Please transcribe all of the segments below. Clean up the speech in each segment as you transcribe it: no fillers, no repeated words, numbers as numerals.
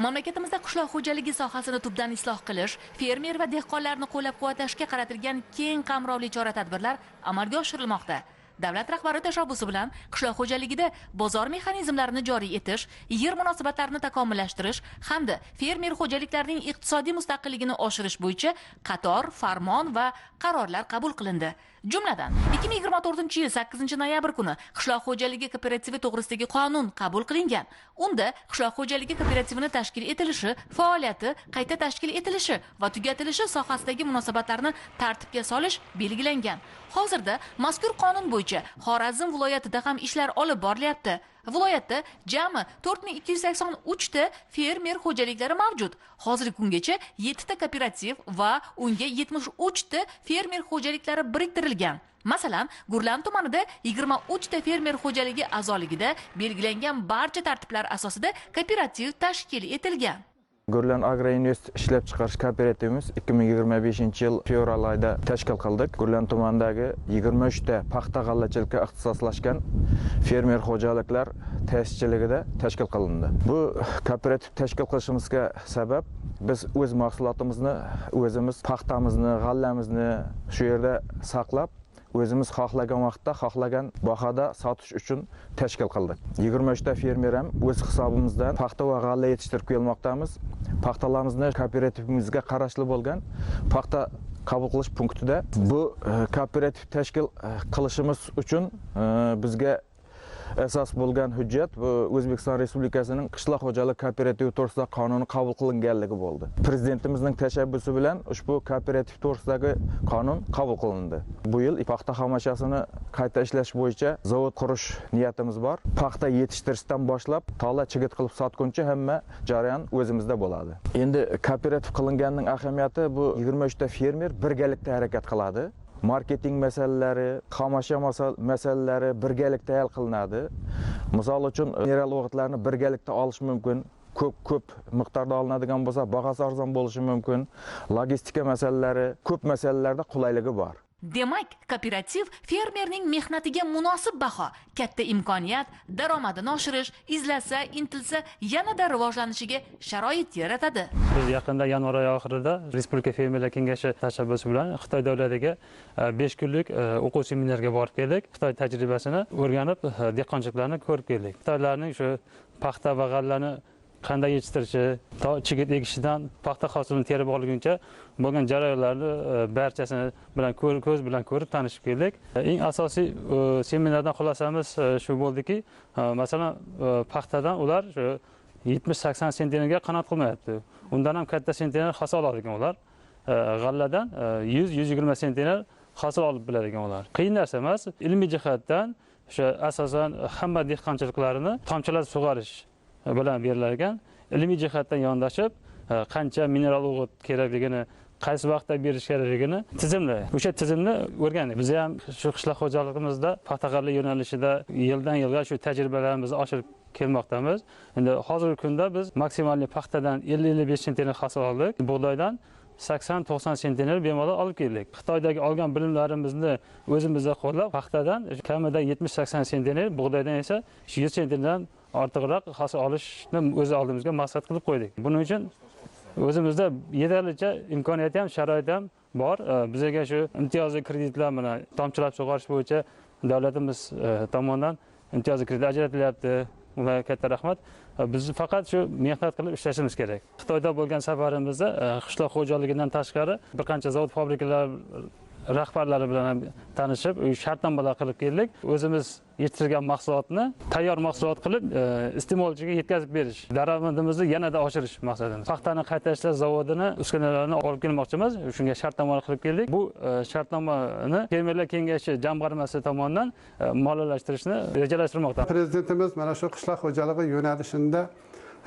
Mamlakatimizda qishloq xo'jaligi sohasini tubdan isloh qilish, fermer va dehqonlarni qo'llab-quvvatlashga qaratilgan keng qamrovli chora-tadbirlar amalga oshirilmoqda. Davlat rahbari tashabbusi bilan qishloq xo'jaligida bozor mexanizmlarini joriy etish, yer munosabatlarini takomillashtirish hamda fermer xo'jaliklarining iqtisodiy mustaqilligini oshirish bo'yicha qator farmon va qarorlar qabul qilindi. Jumladan, 2024-yil 8-noyabr kuni qishloq xo'jaligi kooperativi to'g'risidagi qonun qabul qilingan. Unda qishloq xo'jaligi kooperativini tashkil etilishi, faoliyati qayta tashkil etilishi va tugatilishi sohasidagi munosabatlarni tartibga solish belgilangan. Hozirda mazkur qonun bo'yicha Xorazm viloyatida ham ishlar olib borilyapti. Viloyatda jami 4283 ta fermer xo'jaliklari mavjud. Hozirgi kungacha 7 ta kooperativ va unga 73 ta fermer xo'jaliklari biriktirilgan. Masalan, Gurlan tumanida 23 ta fermer xo'jaligi a'zoligida belgilangan barcha tartiblar asosida kooperativ tashkil etilgan. Gurlan Agro Invest ishlab chiqarish kooperativimiz 2025-yil fevral oyida tashkil qildik. Gurlan tumanidagi 23 ta paxta g'allachilikka ixtisoslashgan fermer xo'jaliklar ta'sischiligida tashkil qilindi. Bu kooperativ tashkil qilishimizga sabab biz o'z mahsulotimizni, o'zimiz paxtamizni, g'allamizni shu yerda saqlab, o'zimiz xohlagan vaqtda, xohlagan bahoda sotish uchun tashkil qildik. 23 ta fermer ham o'z hisobimizdan paxta va g'alla yetishtirib kelmoqdamiz. Paxtalarimizni kooperativimizga qarashli bo'lgan paxta qabul qilish punktida bu kooperativ tashkil qilishimiz uchun bizga asos bo'lgan hujjat bu O'zbekiston Respublikasining qishloq xo'jalik kooperativi to'g'risida qonuni qabul qilinganligi bo'ldi. Prezidentimizning tashabbusi bilan ushbu kooperativ to'g'risidagi qonun qabul qilindi. Bu yil paxta xomashasini qayta ishlash bo'yicha zavod qurish niyatimiz bor. Paxta yetishtirishdan boshlab tola chigit qilib sotguncha hamma jarayon o'zimizda bo'ladi. Endi kooperativ qilinganining ahamiyati bu 23 ta fermer birgalikda harakat qiladi. Marketing masalalari, xomashyo masalalari birgalikda hal qilinadi. Misol uchun mineral o'g'itlarni birgalikda olish mumkin. Ko'p miqdorda olinadigan bo'lsa, bahosi arzon bo'lishi mumkin. Logistika masalalari, ko'p masalalarda qulayligi bor. Demak, kooperativ fermerning mehnatiga munosib baho, katta imkoniyat, daromadini oshirish, izlasa, intilsa yanada rivojlanishiga sharoit yaratadi. Biz yaqinda yanvar oyi oxirida Respublika fermerlar kengashi tashabbusi bilan Xitoy davlatiga 5 kunlik o'quv seminarga borib keldik. Xitoy tajribasini o'rganib, dehqonchiliklarni ko'rib keldik. Xitoylarning shu paxta va g'allani qanday yetishtirishi, to chigit ekishidan paxta hosilini terib olguncha bo'lgan jarayonlarni barchasini bilan ko'z bilan ko'rib tanishib keldik. Eng asosiy seminardan xulosamiz shu bo'ldiki, masalan, paxtadan ular shu 70-80 sentnerga qanoat qilmayapti. Undan ham katta sentner hosil oladi ekan ular. G'alladan 100-120 sentner hosil olib biladi ekan ular. Qiyin narsa emas, ilmiy jihatdan o'sha asosan hamma dehqonchiliklarini tomchilatib sug'orish bilan berilar ekan. Ilmiy jihatdan yondashib, qancha mineral o'g'it kerakligini, qaysi vaqtda berish kerakligini tizimli, o'sha tizimni o'rgandik. Biz ham shu qishloq xo'jaligimizda paxta g'alla yo'nalishida yildan yilga shu tajribalarimizni oshirib kelmoqdamiz. Endi hozirgi kunda biz maksimalniy paxtadan 50-55 sentner hosil oldik, bug'doydan 80-90 sentner bemalol olib keldik. Xitoydagi olgan bilimlarimizni o'zimizda qo'llab, paxtadan kamida 70-80 sentner, bug'doydan esa 100 sentnerdan ortiqroq hosil olishni o'z oldimizga maqsad qilib qo'ydik. Buning uchun o'zimizda yetarlicha imkoniyat ham, sharoit ham bor. Bizga shu imtiyozli kreditlar bilan tomchilatib sug'orish bo'yicha davlatimiz tomonidan imtiyozli kredit ajratilyapti. Ularga katta rahmat. Biz faqat shu mehnat qilib ishlashimiz kerak. Xitoyda bo'lgan safarimizda qishloq xo'jaligidan tashqari bir qancha zavod fabrikalar rahbarlari bilan ham tanishib, shartnomalar qilib keldik. O'zimiz yetishtirgan mahsulotni tayyor mahsulot qilib iste'molchiga yetkazib berish, daromadimizni yanada oshirish maqsadimiz. Paxtani qayta ishlash zavodini uskunalarini olib kelmoqchimiz. Shunga shartnomalar qilib keldik. Bu shartnomani fermerlar kengashi jamg'armasi tomonidan moliyalashtirishni rejalashtirmoqda. Prezidentimiz mana shu qishloq xo'jaligi yo'nalishida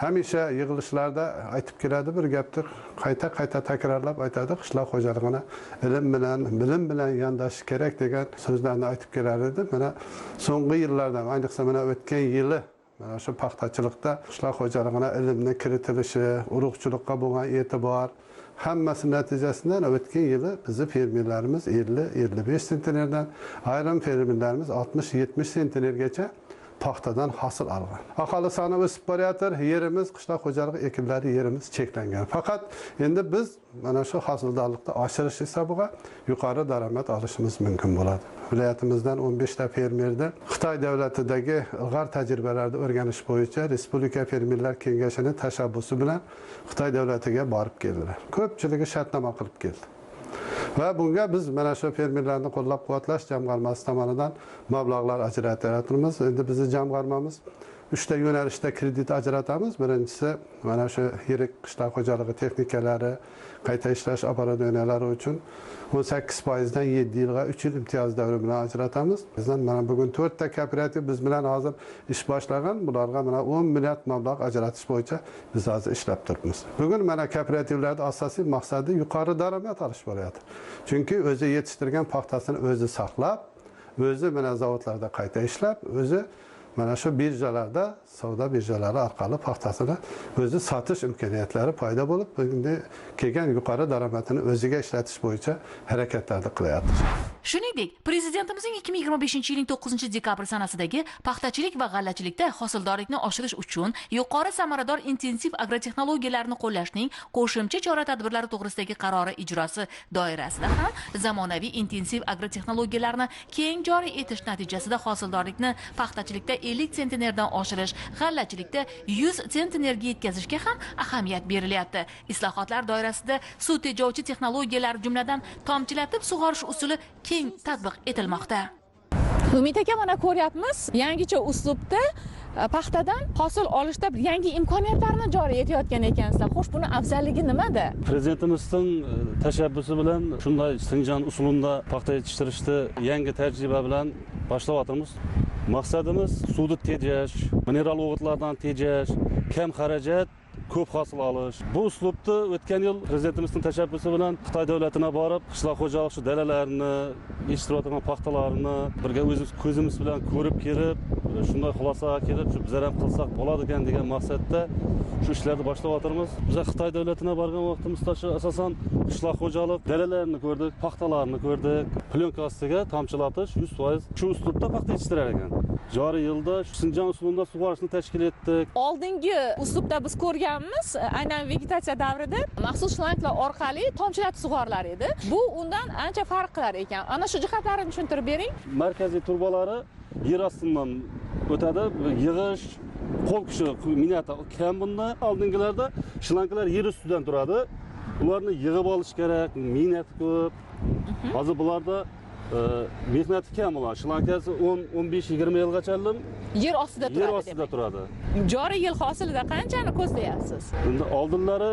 hamisha yig'ilishlarda aytib keladi, bir gapni qayta-qayta takrorlab aytadi, qishloq xo'jaligini ilm bilan, bilim bilan yondashish kerak degan so'zlarni aytib kelar edi. Mana so'nggi yillarda, ayniqsa mana o'tgan yili mana shu paxtachilikda qishloq xo'jaligina ilmni kiritilishi, urug'chilikqa bo'lgan e'tibor hammasi natijasida o'tgan yili bizni fermerlarimiz 50-55 sentnerdan, ayrim fermerlarimiz 60-70 sentnergacha paxtadan hosil olgan. Aholi soni o'sib borayotir, yerimiz, qishloq xo'jaligi ekinlari yerimiz cheklangan. Faqat endi biz mana shu hosildorlikni oshirish hisobiga yuqori daromad olishimiz mumkin bo'ladi. Viloyatimizdan 15 ta fermerni Xitoy davlatidagi ilg'or tajribalarni o'rganish bo'yicha Respublika fermerlar kengashining tashabbusi bilan Xitoy davlatiga borib keldilar. Ko'pchiligi shartnoma qilib keldi. Va bunga biz mana shu fermerlarni qo'llab-quvvatlash jamg'armasi tomonidan mablag'lar ajratyapmiz. Endi bizni jamg'armamiz 3 ta yo'nalishda kredit ajratamiz. Birinchisi mana shu yirik qishloq xo'jaligi texnikalari, qayta ishlash apparatxonalari uchun 18% dan 7 yilga 3 yil imtiyoz davri bilan ajratamiz. Bizdan mana bugun 4 ta kooperativ biz bilan hozir ish boshlagan. Bularga mana 10 milliard mablag' ajratish bo'yicha biz hozir ishlab turibmiz. Bugun mana kooperativlarda asosiy maqsadi yuqori daromad olish bo'lyapti. Chunki o'zi yetishtirgan paxtasini o'zi saqlab, o'zi mana zavodlarda qayta ishlab, o'zi mana shu birjalarda, savdo birjalari orqali paxtasini o'zi sotish imkoniyatlari paydo bo'lib, bugungi kelgan yuqori daromadini o'ziga ishlatish bo'yicha harakatlarni qilyapti. Shuningdek, Prezidentimizning 2025-yilning 9-dekabr sanasidagi paxtachilik va g'allachilikda hosildorlikni oshirish uchun yuqori samarador intensiv agrotexnologiyalarni qo'llashning qo'shimcha chora-tadbirlari to'g'risidagi qarori ijrosi doirasida ham zamonaviy intensiv agrotexnologiyalarni keng joriy etish natijasida hosildorlikni paxtachilikda 50 sentnerdan oshirish, g'allachilikda 100 sentnerga yetkazishga ham ahamiyat berilyapti. Islohotlar doirasida suv tejovchi texnologiyalar, jumladan tomchilatib sug'orish usuli keng tatbiq etilmoqda. Umid aka, mana ko'ryapmiz, yangicha uslubda paxtadan hosil olishda bir yangi imkoniyatlarni joriy etayotgan ekansizlar. Xo'sh, buni afzalligi nimada? Prezidentimizning tashabbusi bilan shunday Sinjon usulida paxta yetishtirishni yangi tajriba bilan boshlayapmiz. Maqsadimiz suvni tejash, mineral o'g'itlardan tejash, kam xarajat, ko'p hosil olish. Bu uslubni o'tgan yil prezidentimizning tashabbusi bilan Xitoy davlatiga borib, qishloq xo'jalik shu dalalarini, yetishtirayotgan paxtalarni birga o'zimiz ko'zimiz bilan ko'rib kelib, shunday xulosaga kelib, shu bizlar ham qilsak bo'ladi ekan degan maqsadda shu ishlarni boshlayapmiz. Biz Xitoy davlatiga borgan vaqtimizda shu asosan qishloq xo'jalik dalalarini ko'rdik, paxtalarni ko'rdik. Plyonka ostiga tomchilatish 100% shu uslubda paxta yetishtirar ekan. Joriy yilda Sinjon usulida sug'orishni tashkil etdik. Oldingi uslubda biz ko'rganmiz, aynan vegetatsiya davrida maxsus shlanglar orqali tomchilatib sug'orilar edi. Bu undan ancha farq qilar ekan. Ana shu jihatlarini tushuntirib bering. Markaziy turbalari yer ostidan o'tadi, yig'ish, qo'l kuchi minnati kam bunda. Oldingilarda shlanglar yer ustidan turadi. Ularni yig'ib olish kerak, minnat ko'p. Hozir bularda mehnati kam ular. Shlankasi 10, 15, 20 yilgacha yer ostida turadi. Yer ostida turadi. Joriy yil hosilida qanchani ko'zlayapsiz? Endi oldinlari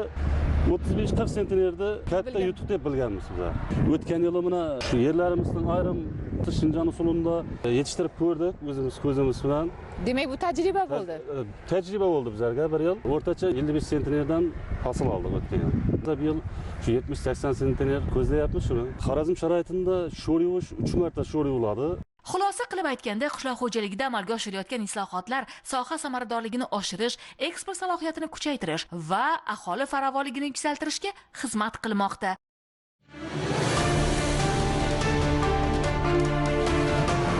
35-40 sentnerda katta yutuq deb bilganmiz bizlar. O'tgan yili mana shu yerlarimizdan ayrim Shinjon usulida yetishtirib ko'rdik o'zimiz ko'zimiz bilan. Demak, bu tajriba bo'ldi. Tajriba bo'ldi bizlarga bir yil. O'rtacha 55 sentnerdan hosil oldik o'tgan yil. Bu yil shu 70-80 sentner ko'zlayapmiz shuni. Xorazm sharoitida sho'r yuvish 3 marta sho'r yuviladi. Xulosa qilib aytganda, qishloq xo'jaligida amalga oshirilayotgan islohotlar soha samaradorligini oshirish, eksport salohiyatini kuchaytirish va aholi farovonligini yuksaltirishga xizmat qilmoqda.